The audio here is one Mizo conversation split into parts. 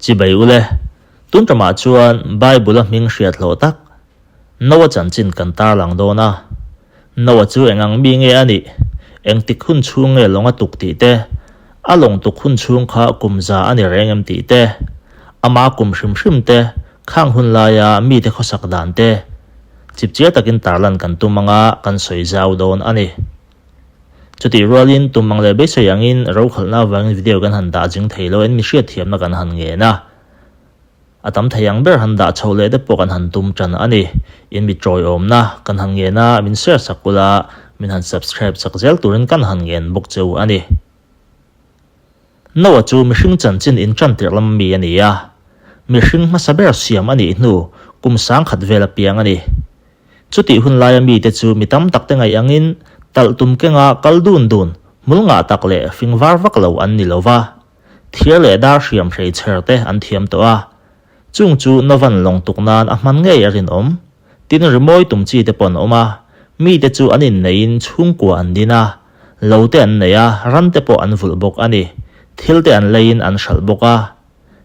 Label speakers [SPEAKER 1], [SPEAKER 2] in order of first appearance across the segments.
[SPEAKER 1] Chibai ule, tun ṭamah chuan Bible-a hming hriat hlawh tak, Noah chanchin kan tarlang dawn a. Noah chu eng ang mi nge a nih? Engtik hun chhung nge lawng a tuk tih te, a lawng tuk hun chhung kha kum za a ni reng em tih te, ama kum hrim hrim te, khang hun laia mite khawsak dan te, chipchiar takin tarlan kan tum anga kan sawi zau dawn a ni. Chutih rualin tum ang leh beisei angin rokhalhna avangin video kan han dah jing thei lo en mi hriatthiamna kan han ngen a. A tam thei ang ber han dah chhoh leh te pawh kan han tum tan a ni. In mi tawiawmna kan han ngen a, min share sak ula, min han subscribe sak zel turin kan han ngen bawk che u a ni. Noah chu mihring chanchin in tan tirh lam mi a ni a, mihring hmasa ber siam a nih hnu kum sangkhat vel a piang a ni. Chutih hun laia mite chu mi tam takte ngaih angin talh tum kenga kal dun dun, hmul ngah tak leh fing var vak lo an ni lo va. Thir leh dar hriam hrei chher te an thiam tawh a, chung chu Novan lawng tuk nan a hman ngei a rinawm. Tin rimawi tum chi te pawh an awm a, mite chu an inneihin chhungkua an din a, lo te an nei a, ran te pawh an vulh bawk a ni. Thil te an leiin an hralh bawk a.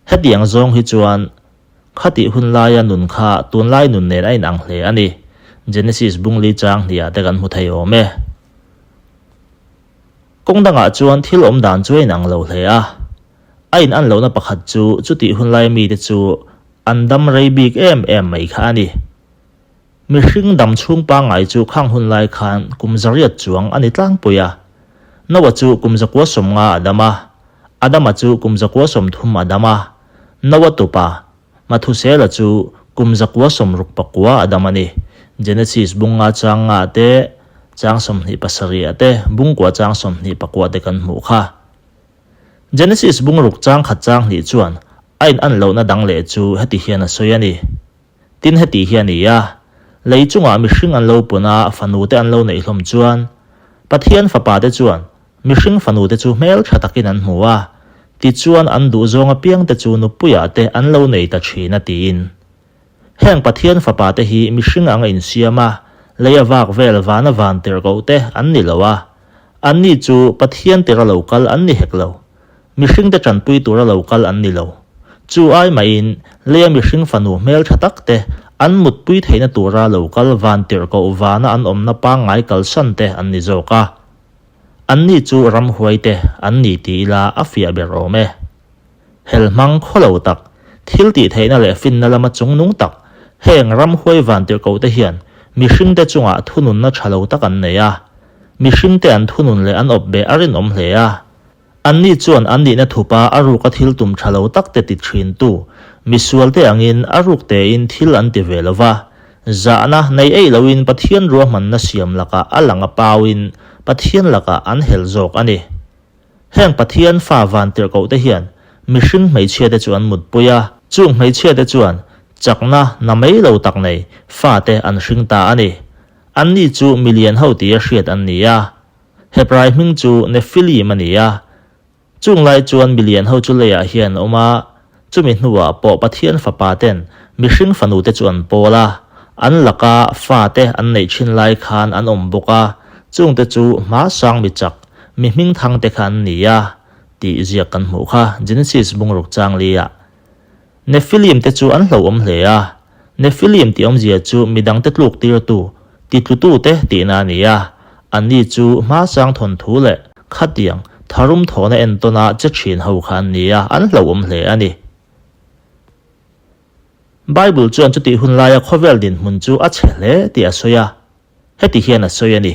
[SPEAKER 1] Hetiang zawng hi chuan khatih hun laia nun kha tunlai nun nen a inang hle a ni. Genesis bungli chang hniah te kan hmu thei awm e. Kawng dangah chuan thil awm dan chu a inang lo hle a. A inan lohna pakhat chu chutih hun laia mite chu an dam rei bik em em mai kha a ni. Mihring dam chhung pangngai chu khang hun lai khan kum zariat chuang a ni tlangpui a. Noah chu kum zakua 50 a dam a, Adama chu kum zakua 30 a dam a, Noah tupa Mathusela chu kum 169 a dam a ni. Genesis bung nga chang nga te, chang 27 ah te, bung kua chang 29 te kan hmuh kha. Genesis bung ruk chang khat chang hnih chuan a in an lohna dang leh chu heti hian a sawi a ni. Tin heti hi a ni a, lei chungah mihring an lo pun a, fanu te an lo neih hlawm chuan, Pathian fapa te chuan Mihring fanute chu hmel tha takin an hmu a, tichuan an duhzawng apiangte chu nupuiah te an lo nei ta thin a tiin. Heng Pathian fapate hi mihring anga insiam a, lei a vak vel vana van tirhkoh te an ni lo a, anni chu Pathian tira lo kal an ni hek lo. Mihringte tanpui tura lo kal an ni lo. Chu ai mahin leia mihring fanu hmel tha tak te an mutpui theihna tura lo kal van tirhkoh vana an awmna pangngai kalsan te an ni zawk a. Anni chu ramhuaite an ni ti ila a fiah ber awm e. Hel hmang khaw lo tak, thil tih theihna leh finna lama chungnung tak, heng ramhuai vantirhkohte hian mihringte chungah thununna tha lo tak an nei a. Mihringte an thunun leh an awp beh a rinawm hle a. Anni chuan an nihna thupa a ruka thil tum tha lo takte ti thintu misualte angin a ruk tein thil an ti ve lo va. Zahna nei eih loin Pathian ruahmanna siam lakah a lang a pauin Pathian lakah an hel zawk a ni. Heng Pathian fa vantirhkohte hian mihring hmeichhiate chu an mutpui a, chung hmeichhiate chuan chakna na mai lo tak nei fate an hring ta a ni. Anni chu milian ho tia hriat an ni a. Hebrai hming chu Nephilim a ni a, chung lai chuan milian ho chu leiah hian an awm a, chumi hnuah pawh Pathian fapa ten mihring fanu te chu an pawl a, an laka fa te an neih thin lai khan an awm bawk a, chung te chu hma sang mi chak, mi hming thang te kha an ni a, tih ziak kan hmuh kha Genesis bungruk chang li ah. Nephilim te chu an hlauhawm hle a, Nephilim tih awmzia chu midangte tluk tirtu, titlutu te tihna a ni a, anni chu hmasang thawnthu leh khatiang tharum thawhna entawna che thin ho kha an ni a, an hlauhawm hle a ni. Bible chuan chutih hun laia khawvel dinhmun chu a chhe hle tih a sawi a, Heti hian a sawi a ni.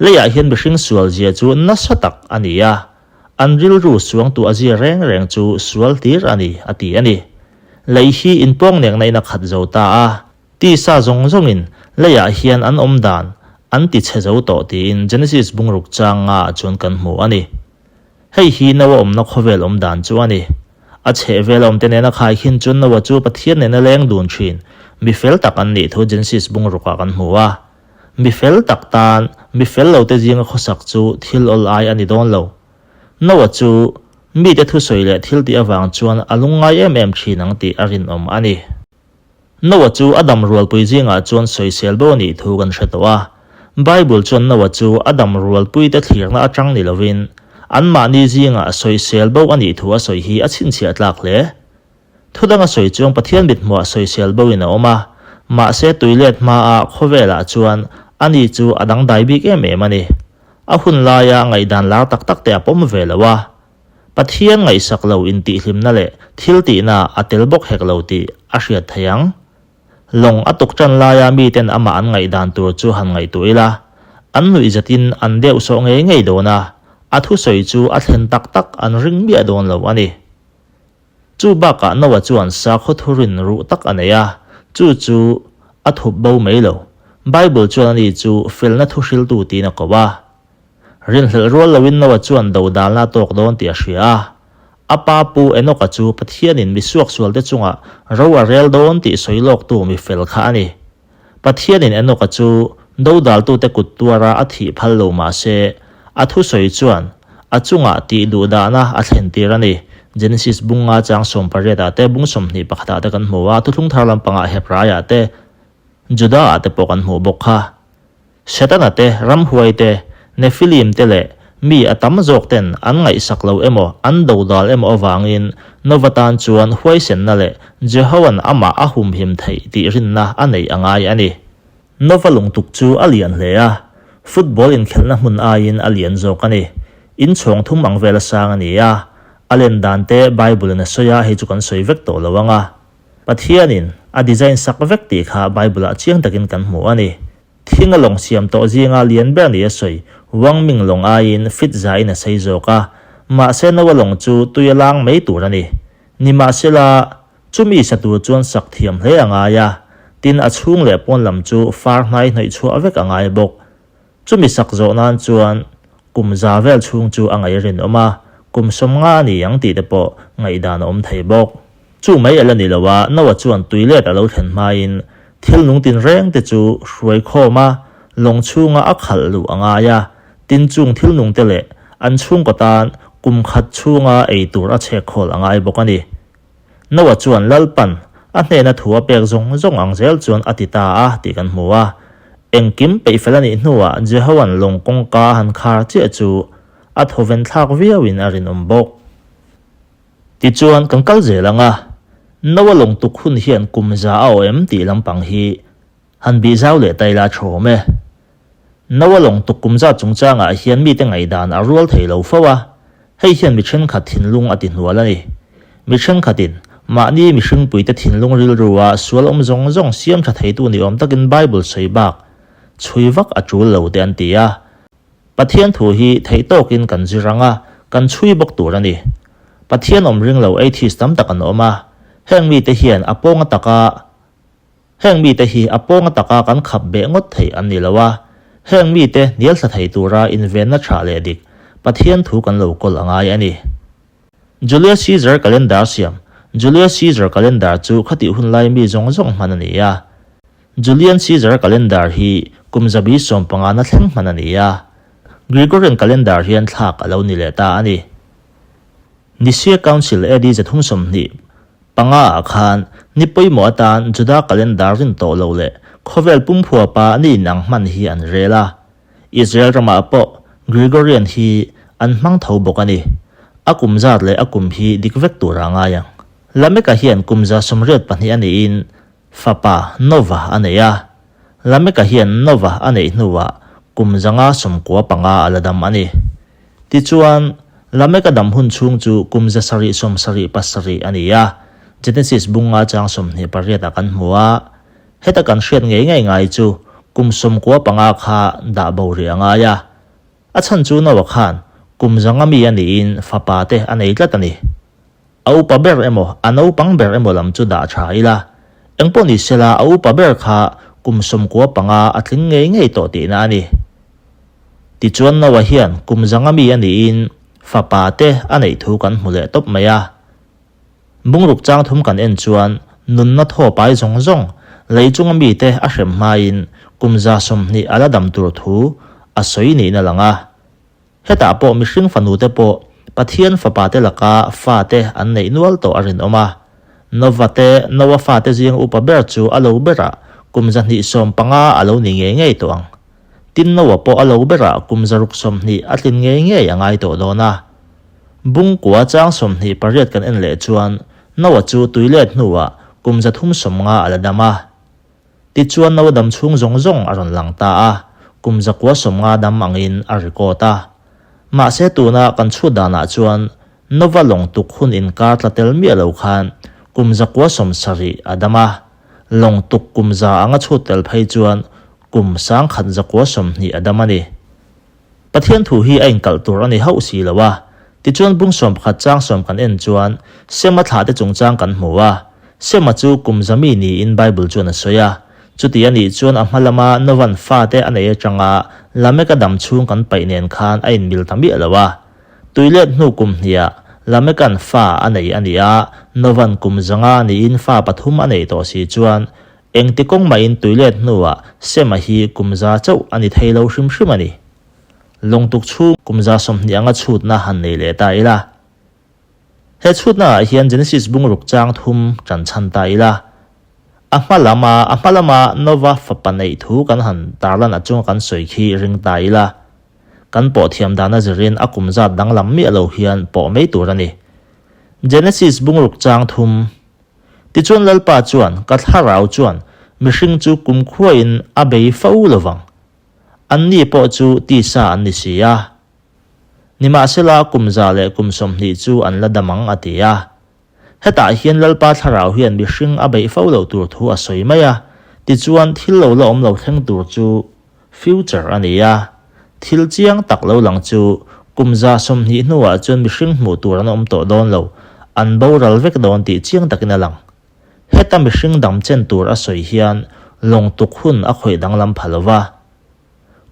[SPEAKER 1] Leiah hian mihring sual zia chu nasa tak a ni a, an rilru suangtu a zia reng reng chu sual tir a ni, a ti a ni. Lei hi inpawng nekna in a khat zo ta a, tisa zawng zawngin leiah hian an awm dan an ti chhe zo tawh tiin Genesis bungruk chang nga ah chuan kan hmu a ni. Hei hi Noah awmna khawvel awm dan chu a ni. A chhehvel awmte nena khaikhin chuan Noah chu Pathian nena leng dun thin mi fel tak an nih thu Genesis bungrukah kan hmu a. Mi fel tak tan mi fel lote zinga khawsak chu thil awl ai a ni dawn lo. Noah chu mite thusawi leh thil tih avang chuan a lungngai em em thin ang tih a rinawm a ni. Noah chu a dam rualpui zingah chuan sawisel bo a nih thu kan hre tawh a. Bible chuan Noah chu a dam rualpuite thlirna atang ni lovin, anmahni zingah sawisel bo a nih thu a sawi hi a chhinchhiah tlak hle. Thu danga sawi chuan Pathian mithmuah sawisel bo in a awm a, mahse tuilet hmaa khawvelah chuan ani chu a dangdai bik em em a ni. A hun laia ngaihdan lar tak tak te a pawm ve lo a, Pathian ngaihsak lo intihhlimna leh thil tihna a tel bawk hek lo tih a hriat theih ang. Lawng a tuk tan laia miten amah an ngaihdan tur chu han ngaihtuah ila, an nuihzatin an deuhsawh ngei ngei dawn a, a thusawi chu a thlen tak tak an ring miah dawn lo a ni. Chu bakah Noah chuan sakhaw thurin ruh tak a nei a, chu chu a thup bo mai lo. Bible chuan ani chu felna thuhriltu tiin a ko a. Rinhlelh rual loin Noah chuan dodalna a tawk dawn tih a hria a. A pa Pu Enoka chu Pathianin mi suaksualte chungah ro a rel dawn tih sawi lawktu mi fel kha a ni. Pathianin Enoka chu dodaltute kut tuara a thih phal lo mah se, a thusawi chuan a chungah tih duhdahna a thlentir a ni. Genesis bung nga chang 18 ah te bung 21 ah te kan hmu a, Thuthlung Thar lampangah Hebraiah te, Juda ah te pawh kan hmuh bawk kha. Setana te, ramhuai te, Nephilim te leh mi a tam zawk ten an ngaihsak lo emaw an dodal emaw avangin Nova tan chuan huaisenna leh Jehova'n amah a humhim theih tih rinna a neih a ngai a ni. Nova lungtuk chu a lian hle a, football inkhelhna hmun aiin a lian zawk a ni. Inchhawng thum ang vela sang a ni a, a len dan te Bible-in a sawi a, hei chu kan sawi vek tawh lo ang a. Pathianin a design sak vek tih kha Bible-ah chiang takin kan hmu a ni. Thinga lawng siam tawh zinga lian ber ni a sawi, Wang Ming lawng aiin fit zain a sei zawk a, mahse Noah lawng chu tui a lang mai tur a ni. Nimahsela, chumi sa tur chuan sak thiam hle a ngai a, tin a chhung leh pawn lam chu far hnai hnawih chhuah vek a ngai bawk. Chumi sak zawh nan chuan kum za vel chhung chu a ngaih rinawm a, kum 50 a ni ang tih te pawh ngaihdan a awm thei bawk. Chu mai a la ni lo a, Noah chuan tui let a lo thlen hmain thil nung tinreng te chu hruai khawm a, lawng chhunga a khalh luh a ngai a, tin chung thil nung te leh an chhungkaw tan kum khat chhunga ei tur a chhek khawl a ngai bawk a ni. Noah chuan Lalpan a hnena thu a pek zawng zawng ang zel chuan a ti ta a tih kan hmu a. Engkim peihfel a nih hnuah Jehova'n lawng kawngka a han khar chiah chu a thawven thlak viauin a rinawm bawk. Tichuan kan kal zel ang a, Noah lawng tuk hun hian kum za a aw em tih lampang hi han bih zau leh ta ila tha awm e. Noah lawng tuk kum zat chungchangah hian mite ngaihdan a rual thei lo fo a, hei hian mi thenkhat thinlung a ti hnual a ni. Mi thenkhatin mahni mihringpuite thinlung rilrua sual awm zawng zawng siam tha theitu ni awm takin Bible sawi bak chhui vak a tul lo te an ti a. Pathian thu hi theih tawkin kan zir ang a, kan chhui bawk tur a ni. Pathian awm ring lo atheist tam tak an awm a, heng mite hian a pawng ataka heng mite hi a pawng ataka kan khap beh ngawt theih an ni lo a, heng mite hnial thla thei tura invenna tha leh dik Pathian thu kan lo kawl a ngai a ni. Julius Caesar calendar siam Julius Caesar calendar chu khatih hun lai mi zawng zawng hman a ni a. Julian Caesar calendar hi kum zabi 15 na thleng hman a ni a. Gregorian calendar hian thlak a lo ni leh ta a ni. Nicea Council AD 325 ah khan ni pawimawh atan Juda calendar rin tawh lo leh khawvel pumhuapa ni inang hman hi an rel a. Israel ramah pawh Gregorian hi an hmang tho bawk a ni. A kum zat leh a kum hi dik vek tur a ngai ang. Lameka hian kum 82 a niin fapa Nova a nei a. Lameka hian Nova a neih hnuah kum 595 a la dam a ni. Tichuan, Lameka dam hun chhung chu kum 777 a ni a, Genesis bung nga chang 28 ah kan hmu a. Heta kan hriat ngei ngei ngai chu kum 95 kha dah bo rih a ngai a. A chhan chu Noah khan kum 100 mi a niin fapa te a nei tlat a ni. A upa ber emaw a naupang ber emaw lam chu dah tha ila, engpawh ni sela a upa ber kha kum 95 a tling ngei ngei tawh tihna a ni. Tichuan Noah hian kum 100 mi a niin fapa te a neih thu kan hmu leh tawp mai a. Bungruk chang thum kan en chuan nunna thaw pai zawng zawng lei chunga mite a hrem hmain kum 120 a la dam tur thu a sawi niin a lang a. Hetah pawh mihring fanute pawh Pathian fapate laka fate an neih nual tawh a rinawm a. Nova te, Noa fate zing upa ber chu a lo berah kum 215 a lo ni ngei ngei tawh ang. Tin Noa pawh a lo berah kum 620 a tlin ngei ngei a ngai tawh dawn a. Bungkua chang 28 kan en leh chuan Noah chu tui let hnuah kum 350 a la dam a. Tichuan Noah dam chhung zawng zawng a rawn lang ta a, kum 950 dam angin a record a. Mahse tuna kan chhut danah chuan Nova lawng tuk hun inkar tla tel miah lo khan kum 970 a dam a, lawng tuk kum za anga chhut tel phei chuan kum 1120 a dam a ni. Pathian thu hi a inkalh tur a ni hauh si lo a, tichuan bung 11 chang sawm kan en chuan Sema thlahte chungchang kan hmu a, Sema chu kum za mi niin Bible chuan a sawi a, chuti a nih chuan a hma lama Novan fate a nei atanga Lameka dam chhung kan paih nen khan a inmil ta miah lo a. Tuilet hnu kum hniah Lamekan fa a nei a ni a, Novan kum 500 niin fa pathum a neih tawh si chuan Engti kawng mahin tuilet hnuah Sema hi kum za chauh a ni thei lo hrim hrim a ni. Lawngtuk chhung kum 120 anga chhutna han nei leh ta ila. He chhutna ah hian Genesis bungruk chang thum tan chhan ta ila. A hma lama a hma lama Nova fapa neih thu kan han tarlan a chunga kan sawi khi ring ta ila. Kan pawh thiam dana zirin a kum zat danglam miah lo hian pawh mai tur a ni. Genesis bungruk chang thum Tichuan Lalpa chuan, Ka thlarau chuan mihring chu kumkhuain a bei fo lo vang. Anni pawh chu tisa an ni si a. Nimahsela kum za leh kum 20 chu an la dam ang a ti a. Hetah hian Lalpa thlarau hian mihring a beih fo loh tur thu a sawi mai a, tichuan thil lo la awm lo thleng tur chu future a ni a. Thil chiang tak lo lang chu kum 120 hnuah chuan mihring hmuh tur an awm tawh dawn lo, an boral vek dawn tih chiang takin a lang. Heta mihring dam chen tur a sawi hian lawng tuk hun a khawih danglam pha lo va.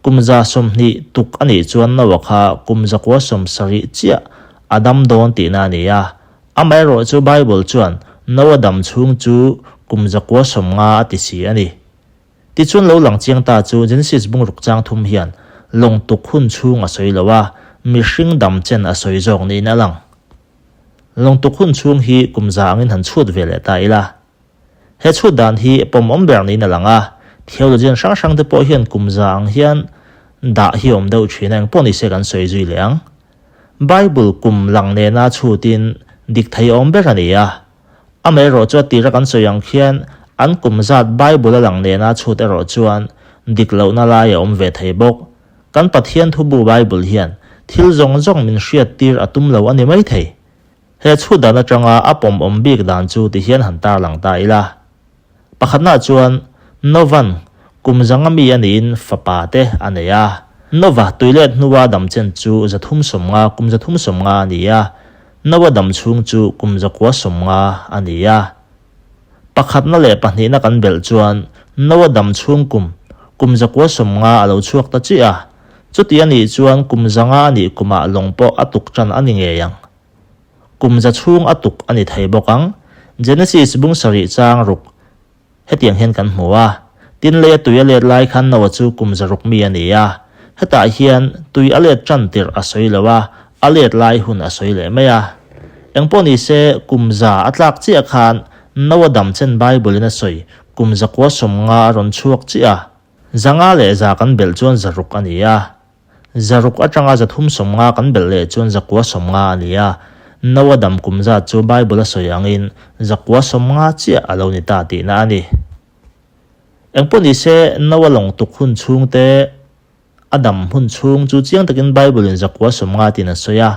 [SPEAKER 1] Kum 120 tuk a nih chuan Noah kha kum 970 chiah a dam dawn tihna a ni a. Amaherawh chu Bible chuan Noah dam chhung chu kum 950 a ti si a ni. Tichuan lo lang chiang ta chu Genesis bungruk chang thum hian lawng tuk hun chhung a sawi lo a, mihring dam chen a sawi zawk niin a lang. Lawng tuk hun chhung hi kum za angin han chhut ve leh ta ila. He chhut dan hi pawmawm ber niin a lang a, theologian hrang hrang te pawh hian kum za ang hian dah hi awm deuh thin a, engpawh nise kan sawi zui leh ang. Bible kum lang nena chhutin dik thei awm ber a ni a. Amaherawh chu a tira kan sawi ang khian an kum zat Bible a lang nena chhut erawh chuan dik lohna lai a awm ve thei bawk. Kan Pathian thubu Bible hian thil zawng zawng min hriat tir a tum lo a ni mai thei. He chhut dan atanga a pawmawm bik dan chu ti hian han tarlang ta ila. Pakhatnaah chuan Novan kum 500 mi a niin fapa te a nei a. Nova tuilet hnua dam chen chu 350 kum 350 a ni a. Noa dam chhung chu kum 950 a ni a. Pakhatna leh pahnihna kan belh chuan Noa dam chhung kum kum 950 a lo chhuak ta chiah a. Chuti a nih chuan kum 500 a nih kumah lawng pawh a tuk tan a ni ngei ang. Kum za chhung a tuk a ni thei bawk ang. Genesis bung sarih chang ruk Hetiang hian kan hmu a, tin leia tui a let lai khan Noah chu kum 600 mi a ni a. Hetah hian tui a let tan tirh a sawi lo a, a let lai hun a sawi leh mai a. Engpawh ni se, kum za a tlak chiah khan Noah dam chen Bible in a sawi kum 950 a rawn chhuak chiah a. 500 leh za kan belh chuan 600 a ni a. 600 atanga 350 kan belh leh chuan 950 a ni a, Noa dam kum zat chu Bible a sawi angin 950 chiah a lo ni ta tihna a ni. Engpawh ni se, Noa lawng tuk hun chhung te a dam hun chhung chu chiang takin Bible in 950 tiin a sawi a.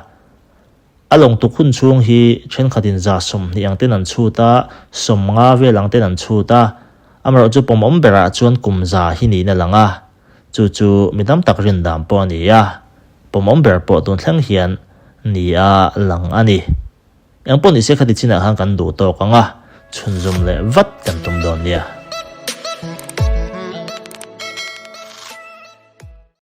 [SPEAKER 1] A lawng tuk hun chhung hi thenkhatin 120 ang ten an chhut a, 50 vel ang ten an chhut a, amaherawh chu pawmawm berah chuan kum za hi niin a lang a. Chu chu mi tam tak rin dan pawh a ni a, pawmawm ber pawh tun thleng hian ni a lang a ni. Engpawh nise khati chinah khan kan duh tawk ang a, chhunzawm leh vat kan tum dawn nia.